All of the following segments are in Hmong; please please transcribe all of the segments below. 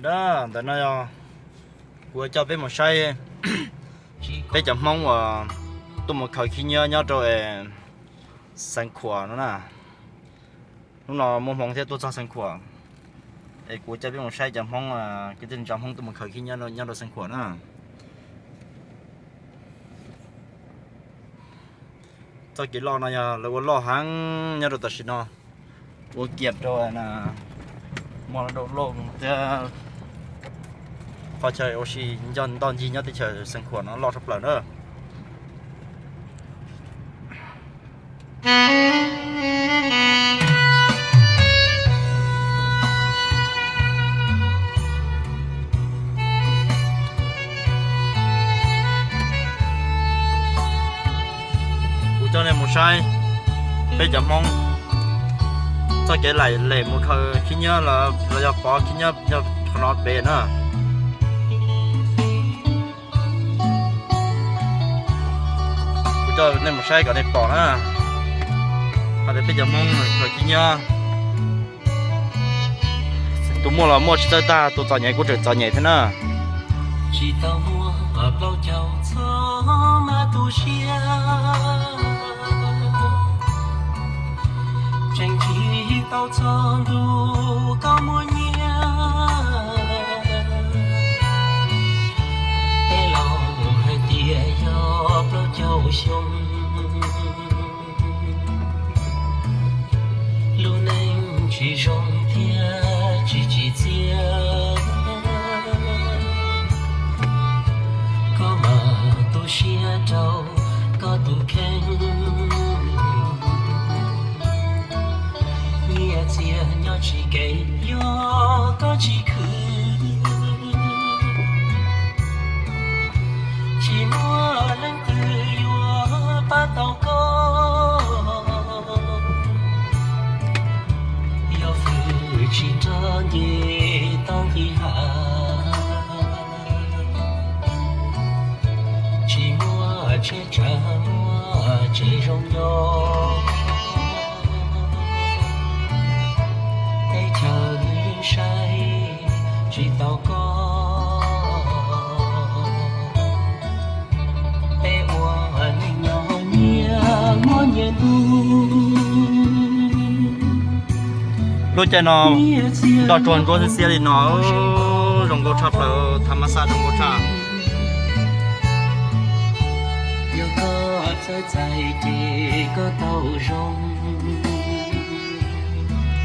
Ntawm no yog kuv coj peb mus saib peb cov Hmoob uas tuaj mus khaws khib nyiab nyob rau Xeev Khuam no na. Hnub no muaj hmoo thiab tuaj txog Xeev Khuam, es kuv coj peb mus saib cov Hmoob, kwv tij neej tsa Hmoob tuaj mus khaws khib nyiab nyob rau Xeev Khuam na. Txoj kev loj no yog lawv ua loj heev nyob rau tam sim no, ua kiam rau muaj rau loj thiab qhov chaw ua si ntoj ncig nyob teb chaws Xeev Khuam no loj tshaj plaws na. Kuv coj nej mus saib peb cov Hmoob txoj kev laim lem mus khaws khib nyiab los yog pov khib nyiab yog qhov no pem na. Kuv coj nej mus saib kom nej pom na, hais tias peb cov Hmoob khaws khib nyiab, tus muaj los muaj tsis txawj tag, tus txom nyem kuj tseem txom nyem thiab na. Tsis tau muaj plaub caug txog mas tu siab, tseem tsis tau txog ntu koj muaj nyiaj. Tej laus hais tias yog plaub caug xyoo, lub neej tsis zoo thiab tsis tsim txiaj. Koj mam tu siab rau koj tus kheej, nyiaj txiag nyob tsis kev yog koj tsis khwv. Tsis muaj leej twg yuav pab tau koj, yog fwm tsis nrog nce tau nqis hav. Tsis muaj tsheb tsav muaj tsev zoo nyob, teb chaws yeej saib tsis tau koj. Peb ua neej nyob nyias hmo nyias ntuj, lub caij no nroj tsuag ntsuab xiab xiab li no, zoo nkauj tshaj plaws, tha mas xaj zoo nkauj tshaj. Yog koj txawj txais ces koj tau zoo.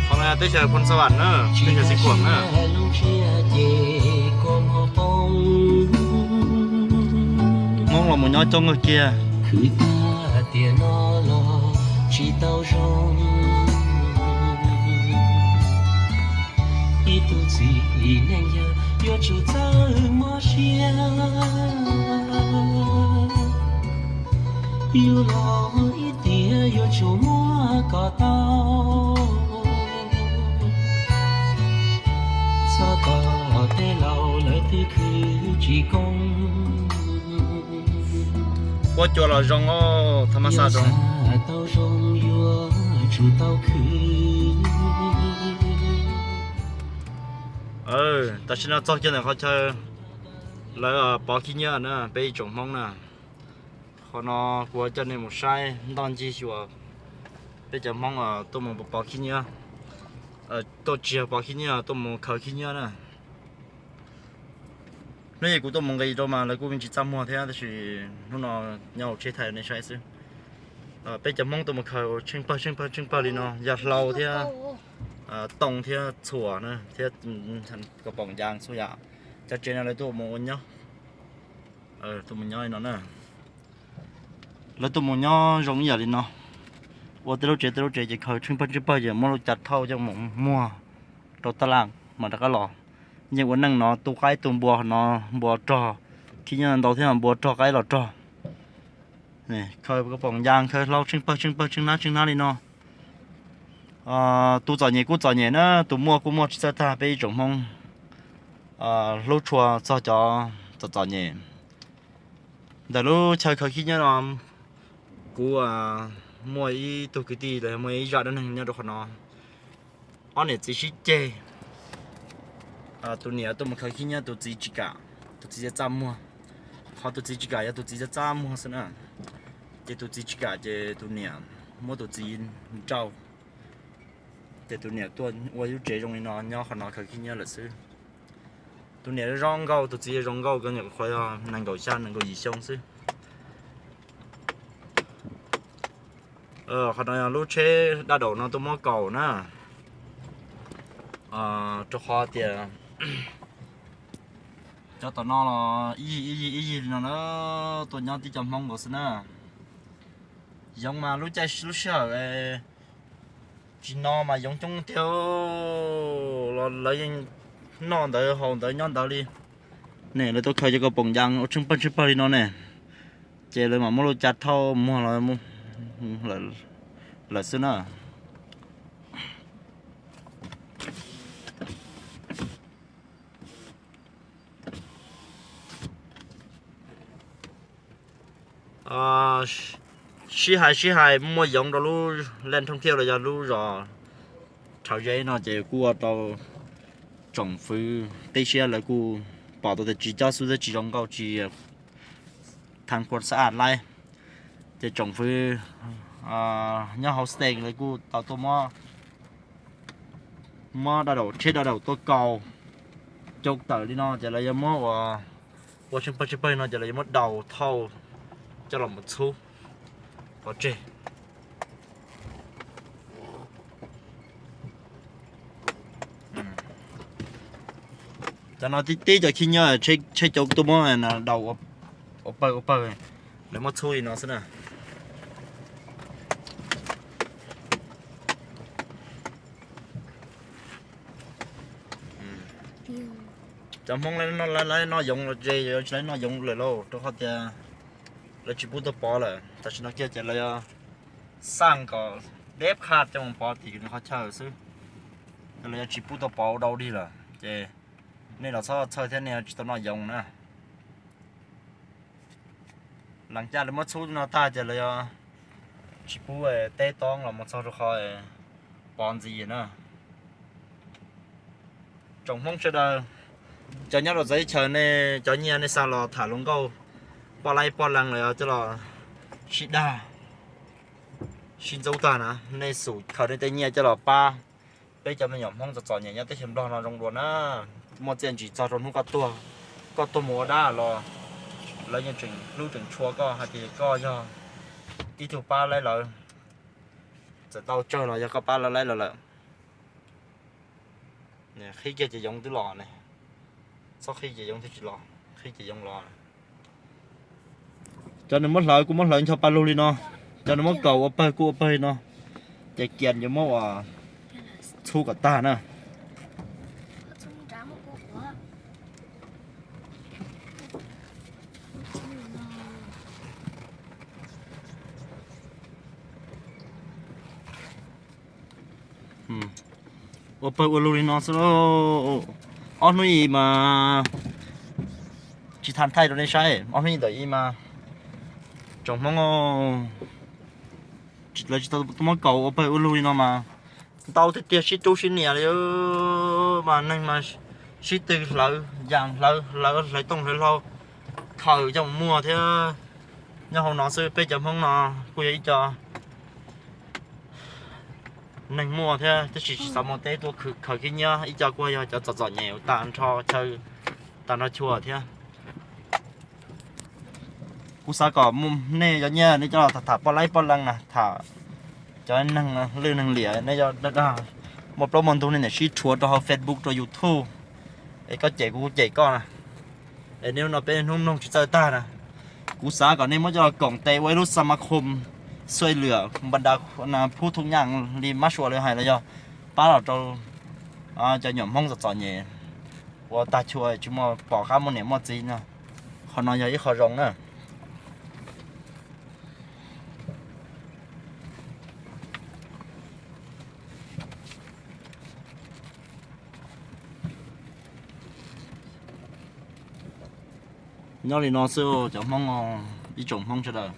Qhov no yog teb chaws Phoo Xas Vam na, teb chaws Xeev Khuam na. Hmoob los mus nyob coob kawg kiag. Khwv tag tiam no los tsis tau zoo. Ib tug txiv neej yawg yuav tsum txawj mob siab, yus los ib tiam yuav tsum muab kom tau. Txhob tos tej laus lawv twb khwv tsis koob. Puab cua los zoo, tha mas xaj zoo. Tau zoo yuav tsum tau khwv. Tam sim no txog kiag ntawm qhov chaw lawv pov khib nyiab na peb ib tsoom Hmoob na. Qhov no kuv coj nej mus saib ntoj ncig xyuas peb cov Hmoob tuaj mus pov khib nyiab, tuaj tsiag pov khib nyiab, tuaj mus khaws khib nyiab na. Hnub ib kuv tuaj mus nqis rau mas lawv kuj me ntsis txaj muag thiab, tab sis hnub no nyob hauv tsheb thaij nej saib xwb. Peb cov Hmoob tuaj mus khaws tsheej pawg tsheej pawg tsheej pawg li no, yog hlau thiab tooj thiab txhuas na thiab kaus poom yas txhua yam. Cov tsev no lawv tuaj mus ua nyob, tuaj mus nyob li no na. Lawv tuaj mus nyob zoo ib yam li no, ua tej lub tsev tej lub tsev ces khaws tsheej pawg tsheej pawg ces muab lub cav thauj coj mus muag rau taj laj mas rov qab los. Yeej ua neej no tu qaib tu npua no, npua rog, khib nyiab ntau thiab npua rog qaib los rog. Khaws kaus poom yas khaws hlau tsheej pawg tsheej pawg tsheej hnab tsheej hnab li no. Tus txom nyem kuj txom nyem na, tus muaj kuj muaj tsis txawj tag, peb ib tsoom Hmoob hlub tshua txog cov txom txom nyem. Ntawm lub chaw khaws khib nyiab no, kuv muaj ib tug kwv tij los yog muaj ib zaj dab neeg nyob rau qhov no. Ob niam txiv sib ceg, Tus niam tuaj mus khaws khib nyiab, tus txiv tsis kam, tus txiv txaj txaj muag. Qhov tus txiv tsis kam yog tus txiv txaj txaj muag xwb na. Ces tus txiv tsis kam ces tus niam muab tus txiv nrauj. Ces tus niam tuaj ua lub tsev zoo li no nyob qhov no khaws khib nyiab lawm xwb. Tus niam zoo nkauj, tus txiv zoo nkauj, nkawd nyuam qhuav yog nees nkaum xya nees nkaum yim xyoo xwb. Qhov no yog lub tsheb daj daum no tuaj muab kaus na, rau qhov tias cov tom no los ib yig ib yig ib yig li no na, tuaj nyob tib co Hmoob nkaus xwb na. Yoov mas lub caij lub sij hawm tsis no mas yoov coob tiag, los lawv yeej noj ntawd haus ntawd nyob ntawd li. Ne lawv tuaj khaws cov kaus poom yas ua tsheej pawg tsheej pawg li no ne, ces lawv mam muab lub cav thauj muag los lawm xwb na. Sib hais sib hais muaj yoov rau lub laj thoob thiab los yog lub zos Rhawv Zeb no ces kuj ua rau tsoom fwv teb siab lawv kuj pom tau tias tsis cob xub thiab tsis zoo nkauj tsis thaj khuam xab aj laib. Ces tsoom fwv nyob hauv xeev lawv kuj tau tuaj muab daj daum tsheb daj daum tuaj kaus cau tawm li no ces lawv yuav muab ua, ua tsheej pawg tsheej pawg li no ces lawv yuav muab daus thauj coj los mus txhub pov tseg. Cov no tib tib cov khib nyiab tsheb cau tuaj muab daus ua pawg ua pawg, lawv muab txhub li no xwb na. Cov Hmoob lawv noj yoov los ze, tsis lawv noj yoov lawm lauj, rau qhov tias lawv tsis pub tuaj pov lawm. Tam sim no kiag ces lawv yuav xaj kom deb qha coj mus pov tim nws qhov chaw xwb, ces lawv yuav tsis pub tuaj pov ua dau dig lawm. Ces nej los txhob txhawj thiab nej tsis tau noj yoov na. Leej caj lawv muab txhub no tag ces lawv yuav tsis pub teb toob los mus txog rau qhov pov ntxiv na. Tsoom Hmoob sawv daws, cov nyob rau txawv teb chaws nej cov nyiaj nej xa los tham hluas nkauj, poj laib poj leeg los coj los sib dag sib ntxub tag na, nej xub khaws nej tej nyiaj coj los pab peb cov me nyuam Hmoob txom txom nyem nyob teb chaws Nplog no zoo dua na. Muaj txiaj ntsig txog rau hnub koj tuag, koj tuaj mus ua dab los lawv yeej tseem hlub tseem tshua koj hais tias koj yog ib tug pab laib lawv. Txawm tau tsawg los yog koj pab lawv laib lawv lawm. Qhib kiag ces yoov twb los ne, txhob qhib ces yoov twb tsis los, qhib ces yoov los. Cov nws muab hlawv kuj muab hlawv ncho pa lug li no, cov nws muab kaus ua pawg kuj ua pawg li no, ces kias yuav muab ua txhub kom tag na. Ua pawg ua lug li no xwb. Ob hnub ib mas tsis tham thaij rau nej saib, ob hnub ib ntawm ib mas tsoom Hmoob lawv tsis tau muab kaus ua pawg ua lug li no mas ntau tiag tiag, sib rub sib nias li mas neeg mas sib tw hlawv yas hlawv hlawv hlawv tooj hlawv hlau khaws coj mus muag thiab. Nyob hauv no xwb peb cov Hmoob no kuj yog ib co neeg muaj thiab tab sis tsis xav muaj teb tuaj khaws khib nyiab, ib co kuj yog cov txom txom nyem tag nrho chaw tag nrho chua thiab. Kuv xav kom nej cov nyiaj nej coj los tham poj laib poj leeg na, tham cov neeg lwj neeg liam, nej cov dag dag muaj plaub muaj ntug nej niam sib rhuav rau hauv Facebook rau YouTube, es koj cem kuv kuv cem koj na, es niaj hnub no peb hnub mloog tsis txawj tag na. Kuv xav kom nej muab coj los koom tes ua ib lub xab ma khom xuaj lwam npa da phub thoob nyaj li mab sua lawv hais los yog pab los rau cov nyuam Hmoob txom txom nyem uas tag chua tsis muaj pom qab muaj niam muaj txiv no. Qhov no yog ib qho zoo na. Nyob li no xwb cov Hmoob, ib tsoom Hmoob sawv daws.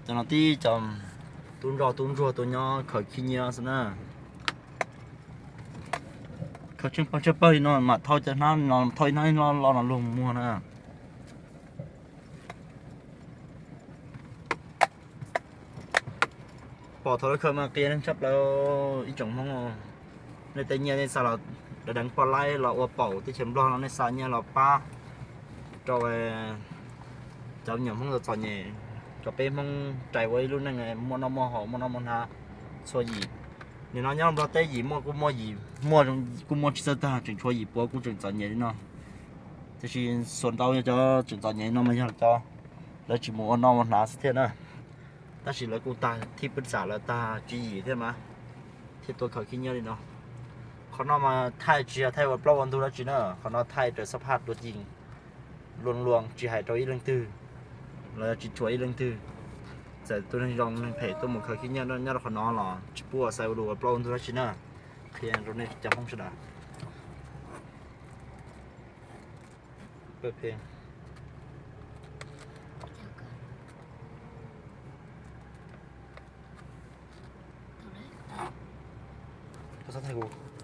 Cov no tib co tub ntsoj tub ntsuag tuaj nyob khaws khib nyiab xwb na. Tseeb pag tsab pawg li no mam thau cov hnab no, thau ib hnab no los no luag muag na. Pom thaum lawv khaws mas qias neeg tshaj plaws ib tsoom Hmoob. Nej tej nyiaj nej xa los deev poj laib los ua paum teb chaws Nplog no, nej xa nyiaj los pab rau cov me nyuam Hmoob txom txom nyem, kom peb Hmoob rais ua ib lub neej muaj noj muaj haus, muaj noj muaj hnav txhua yim. Nim no nyob Nplog teb yim muaj kuj muaj yim, muaj kuj muaj tsis txawj tag, tseem tshuav yim puav kuj tseem txom nyem li no. Tiam sis xuas ntau yog cov tseem txom nyem no mas yog cov lawv tsis mus ua noj ua hnav xwb thiab na. Tab sis lawv kuj tag thib pwj xam, lawv tag tswv yim thiab mas thiaj tuaj khaws khib nyiab li no. Qhov no mas thaij tsis yog thaij ua plaub ua ntug dab tsi na, qhov no thaij raws xab phaj dua cing luag luag, tsis hais rau ib leej twg los yog tsis tshuav ib leej twg. Txawm tus neeg zoo neeg phem tuaj mus khaws khib nyiab nyob rau qhov no los tsis pub ua xaiv ua lus ua plaub ua ntug dab tsi na. Qhia rau nej cov Hmoob sawv daws. Koj txhob thaij kuv.